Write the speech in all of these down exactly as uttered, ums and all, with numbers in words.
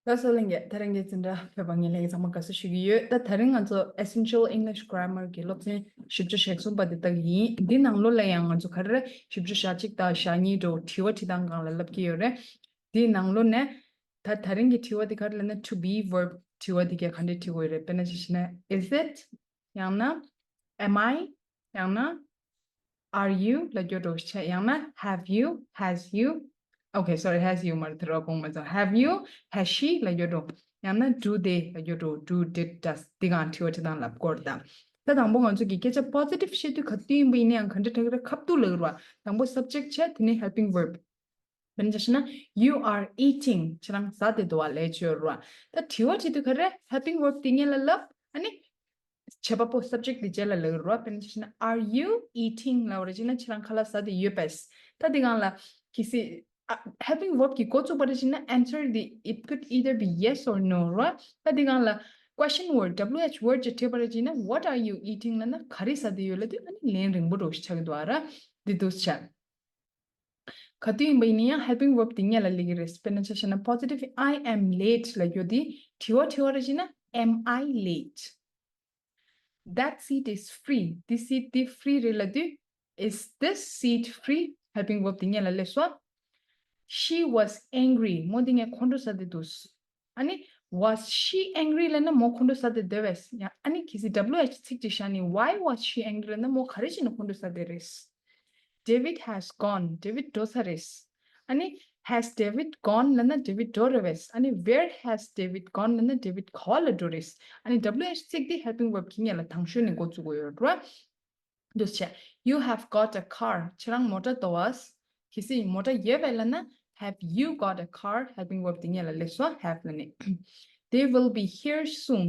ད་གཟའ་ལྷག་པའི་ད་རིང་གི་འཛིན་གྲྭ་ཕེབས་པ་ངེད་ལ་ཡིན་ཚང་མ་དགའ་བསུ་ཞུ་གི་ཡོད། ད་ད་རིང་ང་ཚོ་Essential English Grammar གི་སློབ་ཚན་བཞི་བཅུ་ཞེ་གསུམ་པ་དེ་ལྟ་གི་ཡིན། འདི་ནང་ལོགས་ལ་ཡང་ང་ཚོ་ག་རེ་བཞི་བཅུ་ཞེ་གཅིག་དང་ཞེ་གཉིས་འདྲ་བོ་དྲི་བ་དྲི་སྟངས་སྒང་ལ་ལབ་ཀྱི་ཡོད་རེད། འདི་ནང་ལོགས་ནས་ད་ད་རིང་གི་དྲི་བ་དེ་ག་རེ་ལབ་ན། to be verb དྲི་བ་དེ་གས་ག་འདྲས་དྲི་དགོས་ཡོད་རེད། དཔེར་ན་ཆ་བཞག་ན། Is it? ཡང་ན། Am I? ཡང་ན། Are you ལབ་རྒྱུ་འདྲ་བོ་བྱས། ཡང་ན། Have you? Has you? Okay, sorry, has you མ་རེད། དེ་རུ་དགོངས་མ་ཚོམ། Have you? Has she ལབ་རྒྱུ་འདྲ་བོ། ཡང་ན། Do they ལབ་རྒྱུ་འདྲ་བོ། Do, did, does འདི་སྒང་དྲི་བ་དྲི་སྟངས་ལབ་དགོས་རེད་ད། ད་དང་པོ་ང་ཚོ་གི་སྐད་ཆ་positive བཤད་དུས་ག་དུས་ཡིན་པ་ཡིན་ན་ཡང་ག་འདྲས་དྲི་གི་རེད། ཁ་ཐུག་ལབ་ཀྱི་རེད་པ། དང་པོ་subject བྱས། དེ་ནས་helping verb། དཔེར་ན་ཆ་བཞག་ན། You are eating. ཁྱེད་རང་ཟ་བསྡད་འདུག་པ་ལབ་ཀྱི་ཡོད་རེད་པ། ད་དྲི་བ་དྲི་དུས་ག་རེ་helping verb དེ་སྔོན་ལ་ལབ། ཨ་ནི་བྱེད་པ་པོ་subject དེ་རྗེས་ལ་ལབ་ཀྱི་རེད་པ། དཔེར་ན་ཆ་བཞག་ན། Are you eating ལབ་པ་རེད་བྱས་ན་ཁྱེད་རང་ཁ་ལག་ཟ་བསྡད་ཡོད་པས། ད་དེ་སྒང་ལ་གལ་སྲིད་ཨ་helping verb གི་འགོ་བཙུགས་པ་རེད་བྱས་ན་answer དེ་it could either be yes or no རེད་པ། ད་དེ་སྒང་ལ་question word, W H word ཅིག་བྲིས་པ་རེད་བྱས་ན། What are you eating ལབ་ན་ག་རེ་ཟ་བསྡད་ཡོད་ལབ་དུས་ཨ་ནི་ལན་རིང་པོ་འདྲ་བོ་ཞིག་ཆགས་ཀྱི་འདུག་པ་རེད། འདི་འདྲས་བྱས། ག་དུས་ཡིན་པ་ཡིན་ན་ཡང་helping verb དེ་སྔོན་ལ་སླེབས་ཀྱི་རེད། དཔེར་ན་ཆ་བཞག་ན་positive I am late ལབ་རྒྱུ་དེ་དྲི་བ་དྲི་བ་རེད་བྱས་ན། Am I late? That seat is free. འདི་seat དེ་free རེད་ལབ་དུས། Is this seat free? Helping verb དེ་སྔོན་ལ་སླེབས་སོང་། She was angry. མོ་དེ་སྔོན་ཁོང་ཁྲོ་ཟ་བསྡད་འདུག་ཨ་ནི་was she angry ལབ་ན་མོ་ཁོང་ཁྲོ་ཟ་བསྡད་འདུག་པས། ཡང་ཨ་ནི་གལ་སྲིད་W H ཚིག་ཅིག་བཞག་ནས་why was she angry ལབ་ན་མོ་ག་རེ་བྱས་ནས་ཁོང་ཁྲོ་ཟ་བསྡད་རེད། David has gone. David འགྲོ་ཚར་རེད། ཨ་ནི་has David gone ལབ་ན་David འགྲོ་རེད་པས། ཨ་ནི་where has David gone ལབ་ན་David ག་པར་ལ་འགྲོ་རེད། ཨ་ནི་W H ཚིག་འདི་helping verb གི་སྔོན་ལ་དང་ཤོས་ནས་འགོ་བཙུགས་དགོས་ཡོད་རེད། འདུག་བྱས། You have got a car. ཁྱེད་རང་མོ་ཊ་འདུག་པས། གལ་སྲིད་མོ་ཊ་ཡོད་པས་ལབ་ན། Have you got a car? Helping verb དེ་སྔོན་ལ་སླེབས་སོང་། Have ལབ་ནས། They will be here soon.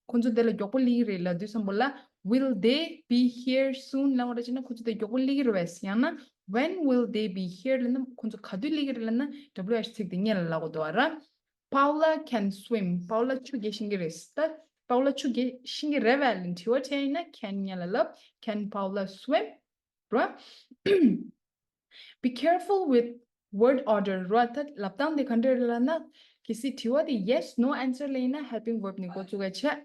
ཁོང་ཚོ་དེ་ལ་མགྱོགས་པོ་སླེབས་ཀྱི་རེད་ལབ་དུས་ཙམ་པ་ལ། Will they be here soon ལབ་པ་རེད་བྱས་ན་ཁོང་ཚོ་དེ་མགྱོགས་པོ་སླེབས་ཀྱི་རེད་པས། ཡང་ན། When will they be here ལབ་ན་ཁོང་ཚོ་ག་དུས་སླེབས་ཀྱི་རེད་ལབ་ན་W H ཚིག་དེ་སྔོན་ལ་ལབ་དགོས་འདུག་པ་རེད། Paula can swim. པའུ་ལ་ཆུ་རྐྱལ་ཤེས་ཀྱི་རེད། ད་པའུ་ལ་ཆུ་རྐྱལ་ཤེས་ཀྱི་རེད་པས་ལབ་དྲི་བ་དྲིས་ན་can སྔོན་ལ་ལབ། Can Paula swim? རེད། Be careful with word order རེད། ད་ལབ་སྟངས་དེ་ག་འདྲ་རེད་ལབ་ན། གལ་སྲིད་དྲི་བ་དེ་yes no answer ལབ་ཡིན་ན་helping verb ནས་འགོ་བཙུགས་པ་བྱས།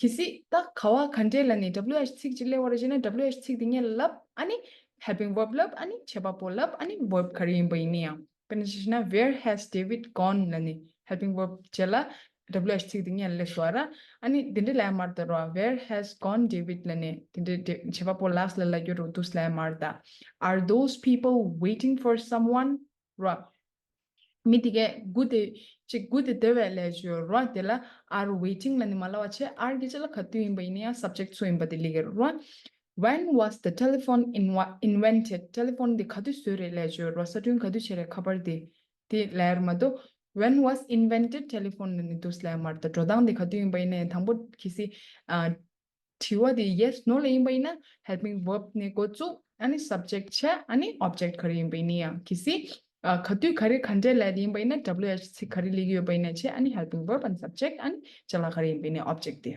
གལ་སྲིད་ད་ག་པར་ག་འདྲས་ལབ་ནས་W H ཚིག་ཅིག་སླེབས་པ་རེད་བྱས་ན་W H ཚིག་དེ་སྔོན་ལ་ལབ། ཨ་ནི་helping verb ལབ། ཨ་ནི་བྱེད་པ་པོ་ལབ། ཨ་ནི་verb ག་རེ་ཡིན་པ་ཡིན་ན་ཡང་། དཔེར་ན་ཆ་བཞག་ན། Where has David gone ལབ་ནས་helping verb རྗེས་ལ་W H ཚིག་དེ་སྔོན་ལ་སླེབས་སོང་པ་རེད། ཨ་ནི་འདི་འདྲས་ལབ་ཡ་མ་རེད་ད་རེད་པ། Where has gone David ལབ་ནས་དེ་འདྲས་དེ་བྱེད་པ་པོ་ལགས་ལ་ལབ་རྒྱུ་རེད་འདུག་ལབ་ཡ་མ་རེད་ད། Are those people waiting for someone? རེད། མི་དེ་གས་སྒུག་བསྡད་ཅིག་སྒུག་བསྡད་འདུག་པས་ལབ་རྒྱུ་རེད། དེ་ལ་are waiting ལབ་ནས་མ་ལབ་པ་བྱས། Are གི་རྗེས་ལ་ག་དུས་ཡིན་པ་ཡིན་ན་ཡང་subject སུ་ཡིན་པ་དེ་སླེབས་ཀྱི་རེད། When was the telephone inv- invented? Telephone དེ་ག་དུས་བཟོས་རེད་ལབ་རྒྱུ་རེད། གསར་སྐྲུན་ག་དུས་བྱས་རེད་ཁ་པར་དེ། དེ་ལབ་ཡ་མ་གཏོགས། When was invented telephone ལབ་ནས་འདུག་ལབ་ཡ་མ་རེད་ད། འགྲོ་སྟངས་དེ་ག་དུས་ཡིན་པ་ཡིན་ན་ཡང་དང་པོ་གལ་སྲིད་ཨ། དྲི་བ་དེ་yes no ལ་ཡིན་པ་ཡིན་ན་helping verb ནས་འགོ་བཙུགས། ཨ་ནི་subject བྱས། ཨ་ནི་object ག་རེ་ཡིན་པ་ཡིན་ན་ཡང་། གལ་སྲིད་ཨ། ག་དུས་ག་རེ་ག་འདྲས་ལབ་ཡ་དེ་ཡིན་པ་ཡིན་ན་W H ཚིག་ག་རེ་སླེབས་ཀྱི་ཡོད་པ་ཡིན་ན་བྱས། ཨ་ནི་helping verb ཨ་ནི་subject ཨ་ནི་རྗེས་ལ་ག་རེ་ཡིན་པ་ཡིན་ན་object དེ།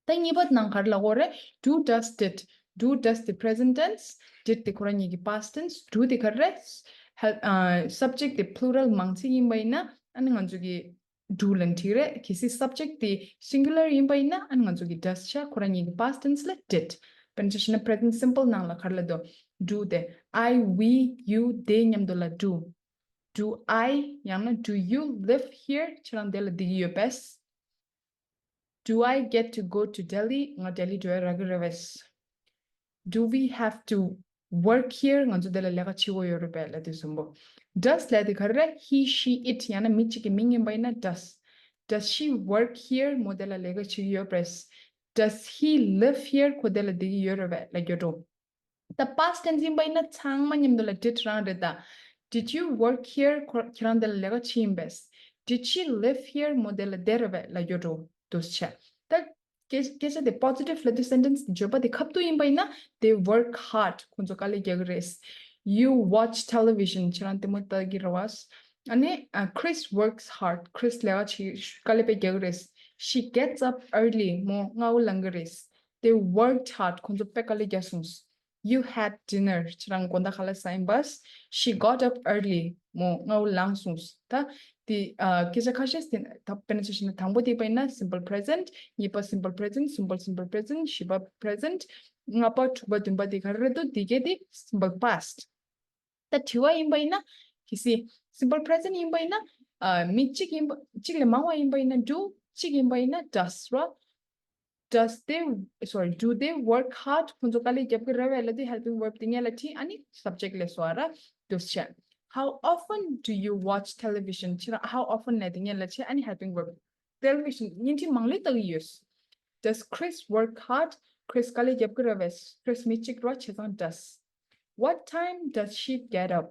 ད་གཉིས་པ་ནང་ག་རེ་ལབ་དགོས་རེད། Do, does, did. Do, does དེ་present tense. Did དེ་ཁོ་རང་གཉིས་ཀྱི་past tense. Do དེ་ག་རེ་རེད། ཧེ་ཨ། subject དེ་plural མང་ཚིག་ཡིན་པ་ཡིན་ན་ཨ་ནི་ང་ཚོ་གི་do ལབ་ན་འགྲིག་རེད། གལ་སྲིད་subject དེ་singular ཡིན་པ་ཡིན་ན་ཨ་ནི་ང་ཚོ་གི་does བྱས། ཁོ་རང་གཉིས་ཀྱི་past tense ལ་did. དཔེར་ན་ཆ་བཞག་ན་present simple ནང་ལ་ག་རེ་ལབ་འདུག do དེ། I, we, you, they མཉམ་དུ་ལ་do. Do I ཡང་ན་do you live here? ཁྱེད་རང་དེ་ལ་བསྡད་ཀྱི་ཡོད་པས། Do I get to go to Delhi? ང་ལྡི་ལི་འགྲོ་ཡ་རག་གི་རེད་པས། Do we have to work here? ང་ཚོ་འདི་ལ་ལས་ཀ་བྱེད་དགོས་ཡོད་རེད་པས་ལབ་དུས་ཙམ་པོ། Does ལབ་དེ་ག་རེ་རེད། He, she, it ཡང་ན་མི་གཅིག་གི་མིང་ཡིན་པ་ཡིན་ན་does. Does she work here? མོ་འདི་ལ་ལས་ཀ་བྱེད་ཀྱི་ཡོད་པས། Does he live here? ཁོ་འདི་ལ་བསྡད་ཀྱི་ཡོད་རེད་པས་ལབ་རྒྱུ་འགྲོ། ད་past tense ཡིན་པ་ཡིན་ན་ཚང་མ་མཉམ་དུ་ལ་did རང་རེད་ད། Did you work here? ཁོ་ཁྱེད་རང་འདི་ལ་ལས་ཀ་བྱེད་ཡིན་པས། Did she live here? མོ་འདི་ལ་བསྡད་རེད་པས་ལབ་རྒྱུ་འགྲོ་འདུག་བྱས། ད་སྐད་སྐད་ཆ་དེ་positive ལབ་དུས་sentence དེ་བརྗོད་པ་དེ་ཁ་ཐུག་ཡིན་པ་ཡིན་ན། They work hard. ཁོང་ཚོ་དཀའ་ལས་རྒྱག་གི་རེད། You watch television. ཁྱེད་རང་ལྟད་མོ་ལྟ་གི་རེད་པས། ཨ་ནི་ཨ། Chris works hard. Chris ལས་ཀ་བྱེད་དཀའ་ལས་དཔེ་རྒྱག་གི་རེད། She gets up early. མོ་སྔ་པོ་ལངས་གི་རེད། They worked hard. ཁོང་ཚོ་དཔེ་དཀའ་ལས་རྒྱག་སོང་། You had dinner. ཁྱེད་རང་དགོང་དག་ཁ་ལག་ཟ་ཡིན་པས། She got up early. མོ་སྔ་པོ་ལངས་སོང་། ད་ དེ་ཨ་སྐད་ཆ་ཁ་ཤས་དེ་ད་དཔེར་ན་ཆ་བཞག་ན་དང་པོ་དེ་པ་ཡིན་ན་simple present། གཉིས་པ་simple present། གསུམ་པ་simple present། བཞི་པ་present། ལྔ་པ་དྲུག་པ་བདུན་པ་དེ་ག་རེ་རེད་འདུག་དེ་གས་དེ་simple past། ད་དྲི་བ་ཡིན་པ་ཡིན་ན་གལ་སྲིད་simple present ཡིན་པ་ཡིན་ན་ཨ་མི་གཅིག་ཡིན་པ་གཅིག་ལས་མང་བ་ཡིན་པ་ཡིན་ན་do། གཅིག་ཡིན་པ་ཡིན་ན་does། ར། Does they, sorry, do they work hard? ཁོང་ཚོ་དཀའ་ལས་རྒྱབ་ཀྱི་རེད་པས་ལབ་དུས་helping verb དེ་སྔོན་ལ་བྲིས། ཨ་ནི་subject ལ་སོགས་ར་འདུག་སེ་བྱས། How often do you watch television? ཁྱེད་རང་how often ལབ་དེ་སྔོན་ལ་བྱས། ཨ་ནི་helping verb television བརྙན་འཕྲིན་མང་ལོས་ལྟ་གི་ཡོད། Does Chris work hard? Chris དཀའ་ལས་རྒྱབ་ཀྱི་རེད་པས། Chris མི་གཅིག་ར་བྱས་ཙང་does། What time does she get up?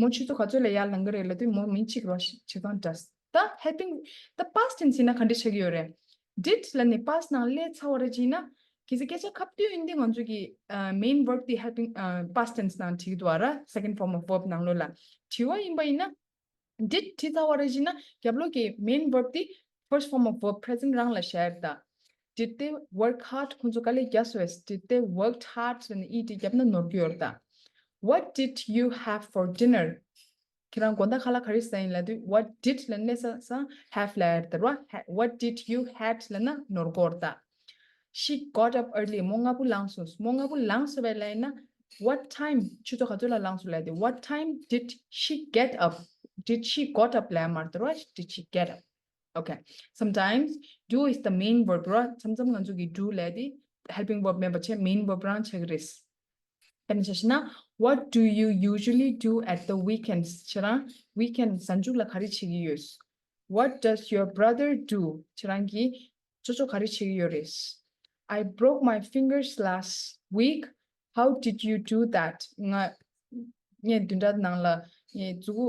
མོ་ཆུ་ཚོད་ག་ཚོད་ལ་ཡར་ལངས་ཀྱི་རེད་ལབ་དུས་མོ་མི་གཅིག་ར་བྱས་ཙང་does། ད་helping, ད་past tense ཡིན་ན་ག་འདྲ་ཆགས་ཀྱི་ཡོད་རེད། Did ལབ་ནས་past ནང་སླེབས་ཚར་བ་རེད་བྱས་ན། གལ་སྲིད་སྐད་ཆ་ཁ་བསྡུས་ཡིན་དུས་ང་ཚོ་གི་ཨ་main verb དེ་helping ཨ་past tense ནང་བྲིས་ཀྱི་འདུག་པ་ར། Second form of verb ནང་ལོགས་ལ། དྲི་བ་ཡིན་པ་ཡིན་ན། Did བྲིས་ཚར་བ་རེད་བྱས་ན་རྒྱབ་ལོགས་ཀྱི་main verb དེ་first form of verb present རང་ལ་བཞག་ཡོད་རེད་ད། Did they work hard? ཁོང་ཚོ་དཀའ་ལས་རྒྱག་སོང་ངས། Did they worked hard ལབ་ནས་ed རྒྱབ་ན་ནོར་གྱི་ཡོད་རེད་ད། What did you have for dinner? ཁྱེད་རང་དགོང་དག་ཁ་ལག་ག་རེ་ཟ་ཡིན་ལབ་དུས་what did ལབ་ནས་ས་ས་have ལབ་ཡ་རེད་ད་ར། What did you had ལབ་ན་ནོར་གྱི་ཡོད་རེད་ད། She got up early. མོ་སྔ་པོ་ལངས་སོང་། མོ་སྔ་པོ་ལངས་སོང་བས་ལབ་ཡིན་ན། What time? ཆུ་ཚོད་ག་ཚོད་ལ་ལངས་སོང་ལབ་དུས། What time did she get up? Did she got up ལབ་ཡ་མ་རེད་ད་ར། Did she get up? Okay. Sometimes do is the main verb ར། མཚམས་མཚམས་ང་ཚོ་གི་do ལབ་དེ་helping verb མིན་པ་བྱས་main verb རང་ཆགས་ཀྱི་རེད། དཔེར་ན་ཆ་བཞག་ན། What do you usually do at the weekends? ཁྱེད་རང་weekend གཟའ་མཇུག་ལ་ག་རེ་བྱེད་ཀྱི་ཡོད། What does your brother do? ཁྱེད་རང་གི་ཅོ་ཅོ་ག་རེ་བྱེད་ཀྱི་ཡོད་རེད། I broke my fingers last week. How did you do that? ང་ངས་བདུན་ཕྲག་ནང་ལ་ངའི་མཛུ་གུ་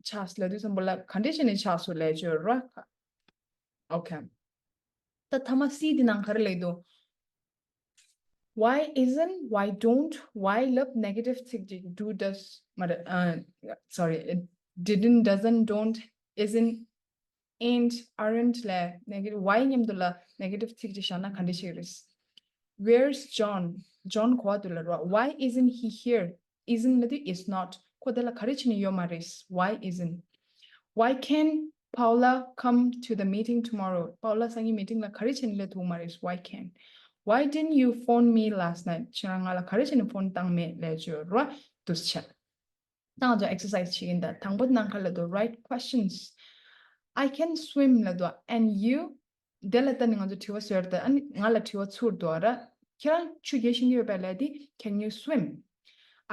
ཆག་ལབ་དུས་ཙམ་པ་ལ་ག་འདྲས་བྱས་ནས་ཆག་སོང་ལབ་ཀྱི་ཡོད་ར། Okay. ད་ཐ་མ་C དེ་ནང་ག་རེ་ལབ་འདུག Why isn't, why don't, why ལབ་negative ཚིག་ཅིག do, does མ་རེད། ཨ། sorry, didn't, doesn't, don't, isn't, ain't, aren't ལ་negative, why མཉམ་དུ་ལ་negative ཚིག་ཅིག་བཞག་ན་ག་འདྲ་ཞིག་རེད། Where's John? John ག་པར་འདུག་ལབ་རོགས། Why isn't he here? Isn't ལབ་དུས་is not. ཁོ་དེ་ལ་ག་རེ་བྱས་ནས་ཡོད་མ་རེད། Why isn't? Why can't Paula come to the meeting tomorrow? པའོ་ལ་སང་ཉིན་meeting ལ་ག་རེ་བྱས་ནས་སླེབས་ཐུབ་མ་རེད། Why can't? Why didn't you phone me last night? ཁྱེད་རང་ང་ལ་ག་རེ་བྱས་ནས་phone བཏང་མེད་ལབ་ཀྱི་ཡོད་རོ། འདུག་སེ་བྱས། ད་ང་ཚོ་exercise བྱེད་ཀྱིན་ད། དང་པོ་ནང་ཁ་ལ་འདུག write questions. I can swim ལབ་འདུག and you? དེ་ལ་ལྟ་ནས་ང་ཚོ་དྲི་བ་བཟོས་རེད་ད། ཨ་ནི་ང་ལ་དྲི་བ་ཚུར་འདུག་ར། ཁྱེད་རང་ཆུ་རྐྱལ་ཤེས་ཀྱི་ཡོད་པས་ལབ་དུས། Can you swim?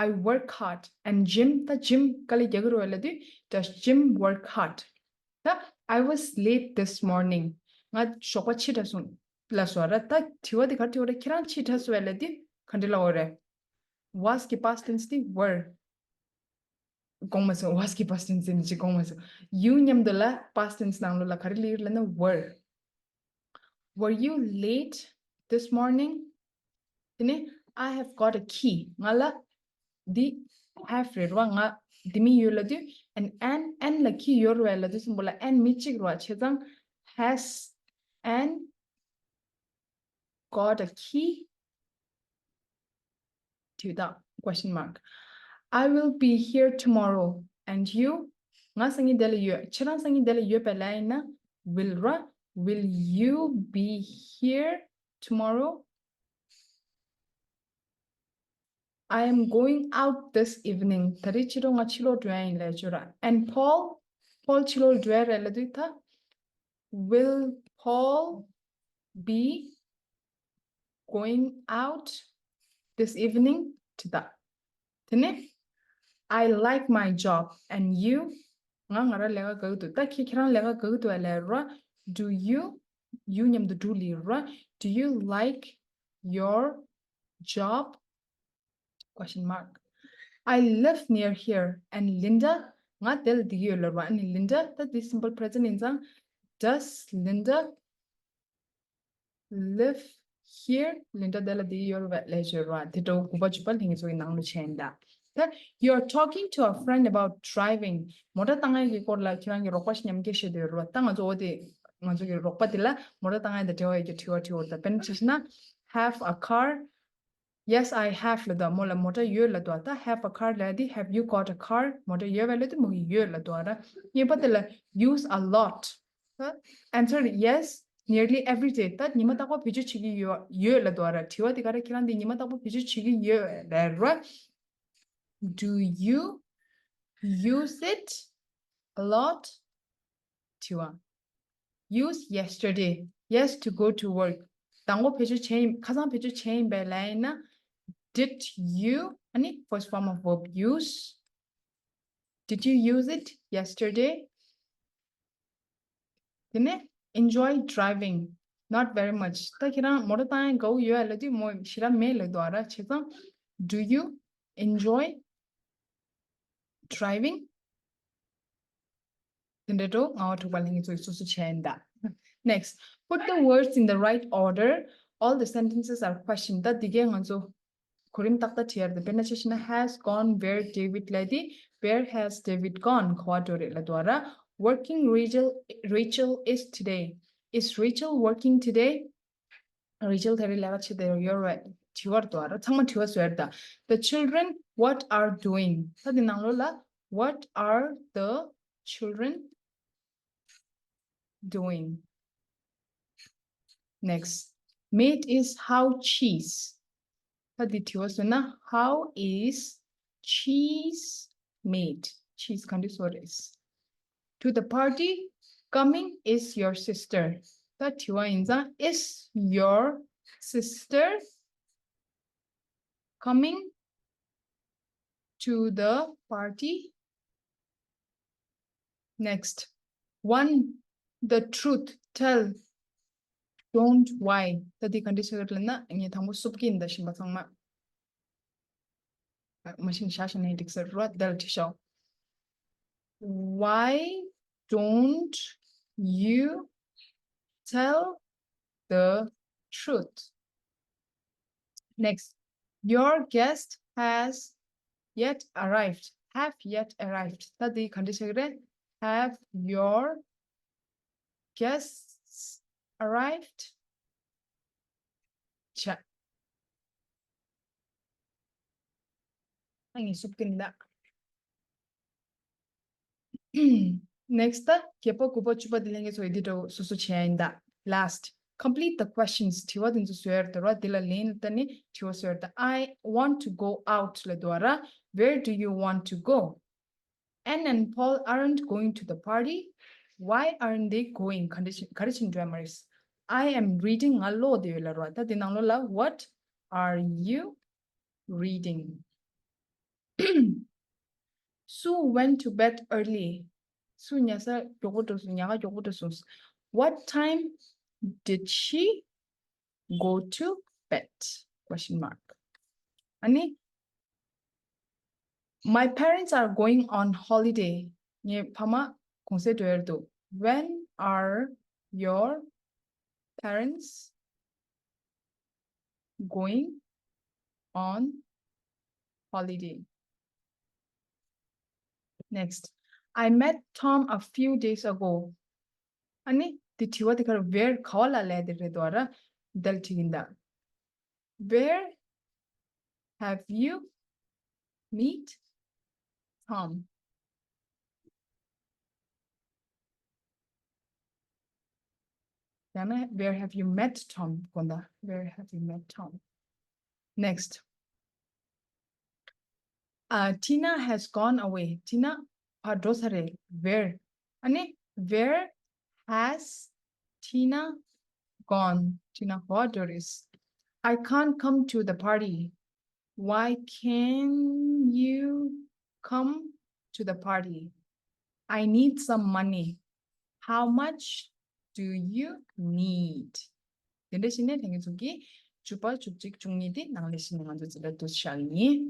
I work hard and Jim, ད་Jim དཀའ་ལས་རྒྱག་གི་རེད་པས་ལབ་དུས། Does Jim work hard? ད་I was late this morning. ང་ཞོགས་པ་ཕྱི་དྲགས་སོང་ལབ་སོང་ར། ད་དྲི་བ་དེ་ག་རེ་དྲི་བ་རེད། ཁྱེད་རང་ཕྱི་དྲགས་སོང་བས་ལབ་དུས་ག་འདྲ་ལབ་དགོས་རེད། Was གི་past tense དེ་were དགོངས་མ་སོང་། Was གི་past tense ཡིན་ཅིག་དགོངས་མ་སོང་། You མཉམ་དུ་ལ་past tense ནང་ལོགས་ལ་ག་རེ་སླེབས་ཡོད་ལབ་ན་were. Were you late this morning? དེ་ནས་I have got a key. ང་ལ་འདི་have རེད་ར། ང་འདི་མི་ཡོད་ལབ་དུས། And Anne, Anne ལ་key ཡོད་རེད་པས་ལབ་དུས་ཙམ་པ་ལ་Anne མི་གཅིག་རེད་པ། བྱས་ཙང་has Anne got a key? དྲི་བ། Question mark. I will be here tomorrow. And you? ང་སང་ཉིན་དེ་ལ་ཡོད། ཁྱེད་རང་སང་ཉིན་དེ་ལ་ཡོད་པས་ལབ་ཡིན་ན་will ར། Will you be here tomorrow? I am going out this evening. ད་རེས་ཕྱི་དྲོ་ང་ཕྱི་ལོགས་འགྲོ་ཡ་ཡིན་ལབ་ཀྱི་ཡོད་ར། And Paul, Paul ཕྱི་ལོགས་འགྲོ་ཡ་རེད་ལབ་དུས་ད། Will Paul be going out this evening? དྲི་བ། དེ་ནས། I like my job and you? ང་ང་རང་ལས་ཀ་དགའ་གི་འདུག་ད་ཁྱེད་ཁྱེད་རང་ལས་ཀ་དགའ་གི་འདུག་པས་ལབ་ར། Do you? You མཉམ་དུ་do ལབ་ར། Do you like your job? Question mark. I live near here and Linda? ང་དེ་ལ་བསྡད་ཀྱི་ཡོད་ལབ་ར། ཨ་ནི་Linda ད་དེ་simple present ཡིན་ཙང་། Does Linda live here? Linda དེ་ལ་བསྡད་ཀྱི་ཡོད་རེད་པས་ལབ་ཀྱི་ཡོད་ར། དེ་འདྲ་པོ་དགུ་པ་བཅུ་པ་ལྷན་རྒྱས་ཚོ་གི་ནང་ལ་བྱས་ཡིན་ད། ད་You're talking to a friend about driving. མོ་ཊ་བཏང་ཡས་ཀྱི་སྐོར་ལ་ཁྱེད་རང་གི་རོགས་པ་ཞིག་མཉམ་སྐད་བཤད་བསྡད་ཡོད་རེད་པ། ད་ང་ཚོ་འོ་དེ་ང་ཚོ་གི་རོགས་པ་དེ་ལ་མོ་ཊ་བཏང་ཡས་དང་འབྲེལ་བ་ཡོད་ཀྱི་དྲི་བ་དྲིས་པ་རེད་ད། དཔེར་ན་ཆ་བཞག་ན། Have a car? Yes, I have ལབ་དུས་མོ་ལ་མོ་ཊ་ཡོད་ལབ་དུས། ད་have a car ལབ་དུས་have you got a car? མོ་ཊ་ཡོད་པས་ལབ་དུས་མོ་གིས་ཡོད་ལབ་དུས་ར། གཉིས་པ་དེ་ལ་use a lot. ད་answer yes, nearly every day. ད་ཉི་མ་རྟག་པར་བེད་སྤྱོད་བྱེད་ཀྱི་ཡོད་ཡོད་ལབ་དུས་ར། དྲི་བ་དེ་ག་རེ། ཁྱེད་རང་འདི་ཉི་མ་རྟག་པར་བེད་སྤྱོད་བྱེད་ཀྱི་ཡོད་རེད་ར། Do you use it a lot? དྲི་བ། Use yesterday. Yes, to go to work. དང་པོ་བེད་སྤྱོད་བྱས་ཡིན། ཁ་སང་བེད་སྤྱོད་བྱས་ཡིན་པས་ལབ་ཡིན་ན། Did you? ཨ་ནི་first form of verb use. Did you use it yesterday? དེ་ནས་enjoy driving. Not very much. ད་ཁྱེད་རང་མོ་ཊ་བཏང་ཡ་དགའ་བོ་ཡོད་ལབ་དུས་མོ་ཞེ་དྲག་མེད་ལབ་དུས་ར། བྱས་ཙང་do you enjoy driving? དེ་འདྲ་འགྲོ། ལྔ་པ་དྲུག་པ་ལྷན་རྒྱས་ཚོས་སོ་སོ་བྱས་ཡིན་ད། Next, put the words in the right order. All the sentences are question. ད་འདི་གའི་ང་ཚོ་གོ་རིམ་ཏག་ཏག་བྲིས་ཡ་རེད། དཔེར་ན་ཆ་བཞག་ན། Has gone where David ལབ་དུས་where has David gone ག་པར་འགྲོ་རེད་ལབ་དུས་ར། Working Rachel, Rachel is today. Is Rachel working today? Rachel དེ་རིང་ལས་ཀ་བྱེད་བསྡད་ཡོད་རེད། དྲི་བ་རེད་དོ། ཚང་མ་དྲི་བ་བཟོས་རེད་ད། The children, what are doing? ད་འདི་ནང་ལོགས་ལ་what are the children doing? Next, made is how cheese. ད་འདི་དྲི་བ་བཟོས་ན། How is cheese made? Cheese ག་འདྲ་བཟོ་རེད། To the party coming is your sister. ད་དྲི་བ་ཡིན་ཙང་། Is your sister coming to the party? Next, one, the truth, tell, don't, why. ད་འདི་ག་འདྲ་བྱེད་ཀྱི་རེད་ལབ་ན། ངས་དང་པོ་སུབ་ཀྱི་ཡིན་ད་ཞིམ་པ་ཚང་མ། མ་གཞི་ནས་བཞག་བཞག་ན་འགྲིག་ས་རེད། དེ་ལ་བྲིས་ཤོག Why don't you tell the truth? Next, your guest has yet arrived. Have yet arrived. ད་འདི་ག་འདྲ་བྱེད་ཀྱི་རེད། Have your guests arrived? ཆ། ཨ་ངས་སུབ་ཀྱི་ཡིན་ད། Next, ད་བརྒྱད་པ་དགུ་པ་བཅུ་པ་འདི་ལྷན་རྒྱས་ཚོ་ཡི་འདི་འདྲ་སོ་སོ་བྱས་ཡིན་ད། Last, complete the questions. དྲི་བ་འདི་ཚོ་བཟོས་ཡོད་རེད་དོ་ར། འདི་ལ་ལན་ལྟ་ནི་དྲི་བ་བཟོས་ཡོད་རེད་ད། I want to go out ལབ་དུས་ར། Where do you want to go? Anne and Paul aren't going to the party. Why aren't they going? ག་རེ་བྱེད་ག་རེ་བྱེད་འགྲོ་ཡ་མ་རེད། I am reading. ང་ཀློག་བསྡད་ཡོད་ལབ་ར། ད་འདི་ནང་ལོགས་ལ་what are you reading? Sue went to bed early. སུ་ཉལ་ས་མགྱོགས་པོ་འགྲོ་སོང་། ཉལ་ཁ་མགྱོགས་པོ་འགྲོ་སོང་། What time did she go to bed? Question mark. ཨ་ནི། My parents are going on holiday. ངའི་ཕ་མ་གུང་སེང་འགྲོ་ཡ་འདུག When are your parents going on holiday? Next, I met Tom a few days ago. ཨ་ནི་དེ་དྲི་བ་དེ་ག་རེ། Where ག་པ་ལ་ལབ་དེ་རེད་དོ་ར། དེ་ལ་དྲིས་ཡིན་ད། Where have you meet Tom? ཡང་ན་where have you met Tom དགོངས་དག Where have you met Tom? Next. Uh, Tina has gone away. Tina ཕར་འགྲོ་ཚར་རེད། Where? ཨ་ནི། Where has Tina gone? Tina ག་པར་འགྲོ་རེད། I can't come to the party. Why can't you come to the party? I need some money. How much do you need? དེ་འདྲ་བྱས་ནས་ལྷན་རྒྱས་ཚོ་གིས་བཅུ་པ་བཅུ་གཅིག་བཅུ་གཉིས་དེ་ནང་ལ་བྱས་ནས་ང་ཚོ་འཛིན་གྲྭ་དུ་བཞག་ཡིན།